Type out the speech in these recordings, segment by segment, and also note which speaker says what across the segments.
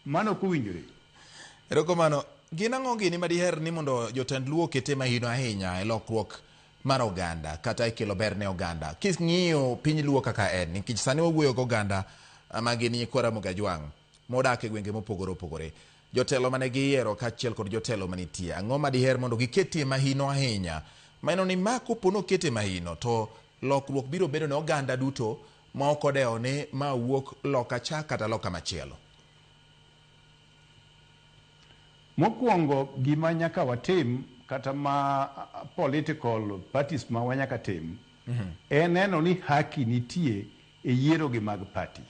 Speaker 1: Mano ok owinjore.
Speaker 2: Erokamano. Gin ang'o gini ma diher ni mondo jotend Luo okete mahino ahinya e lokruok mar oganda kata e kelo ber ne oganda? King'iyo piny Luo kaka en, nikech sani wawuoyo gi oganda ma gin nyikwa Ramogi Ajwang' modak e gwenge mopogore opogore. Jotelo mane giyiero kaachiel kod jotelo manitie, ang'o ma diher mondo giketie mahino ahinya? Maneno ni ma kopo nokete mahino to lokruok biro bedo ne oganda duto ma ok odewo ni ma wuok loka cha kata loka machielo.
Speaker 1: Mokwongo gima nyaka watim kata ma political parties ma wanyaka tim en neno ni haki nitie e yiero gi mag party.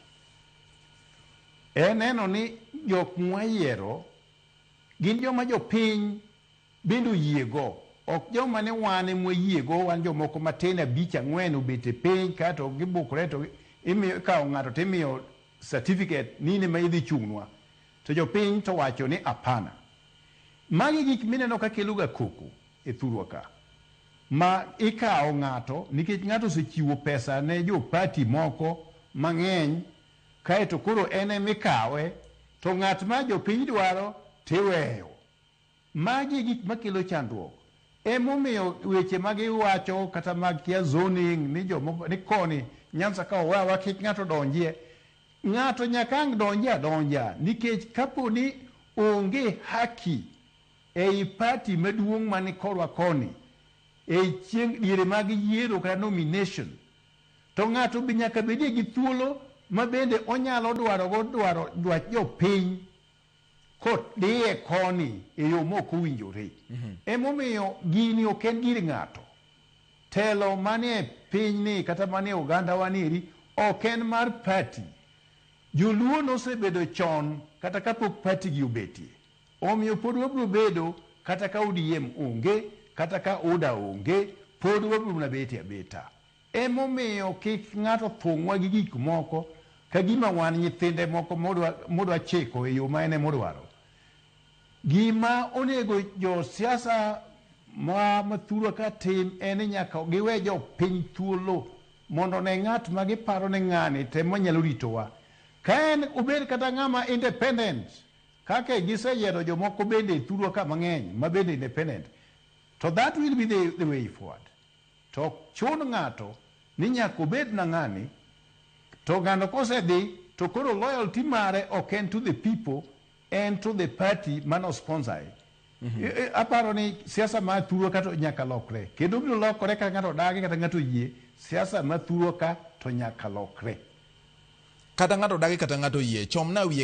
Speaker 1: En neno ni jok mwayiero gin joma jopiny bende oyiego, ok joma ni wan emwayiego, wan jomoko matin abich ang'wen obet e piny kato gibukre to imiyo ikawo ng'ato timiyo certificate ni in ema idhi chung'nwa. To jopiny to wacho ni hapana. Magi gik mineno ka kelo ga koko e thurwa ka. Ma ikawo ng'ato nikech ng'ato osechiwo pesa ne jo party moko mang'eny kaeto koro en emikawe to ng'at ma jopiny dwaro tiweyo. Magi e gik makelo chandruok. Emomiyo weche ma giwacho kata mag kia zoning ni jomoko ni koni Nyanza ka owe aweya kik ng'ato donjie. Ng'ato nyaka ang' donjie adonja nikech kapo ni onge haki ei party maduong' mani korwa koni ei chieng' diere mag yiero kata nomination to ng'ato be nyaka bedie gi thuolo ma bende onyalo dwaro go dwaro dwach jopiny kodiye koni e yo mok owinjore. Emomiyo gini ok en gir ng'ato. Telo manie pinyni kata manie ogandawa ni ok en mar party. Joluo nosebedo chon kata kapok party gi obetie. Omiyo pod wabiro bedo kata ka ODM onge, kata ka UDA onge, pod wabiro mana betie abeta. Emomiyo kik ng'ato thung'wa gi gik moko ka gima wan nyithinde moko modwa chiko e yo ma en emodwaro. Gima onego josiasa ma mathurwa ka tim en ni nyaka giwe jopiny thuolo mondo one ng'at ma giparo ni ng'ani to ema nyalo ritowa. Ka en obed kata ng'ama independent kaka giseyiero jomoko bende e thurwa ka mang'eny ma bende independent to that will be the way forward. To ok chun ng'ato ni nyaka obed na ng'ani to ng'ano kosedhi to koro loyalty mare ok en to the people en to the party mano sponsor e. Aparo ni siasa ma thurwa ka to nyaka lokre kendo biro lokore ka ng'ato odagi kata ng'ato oyie siasa ma thurwa ka to nyaka lokre.
Speaker 2: Kata ng'ato odagi kata ng'ato oyie, chomna wiye.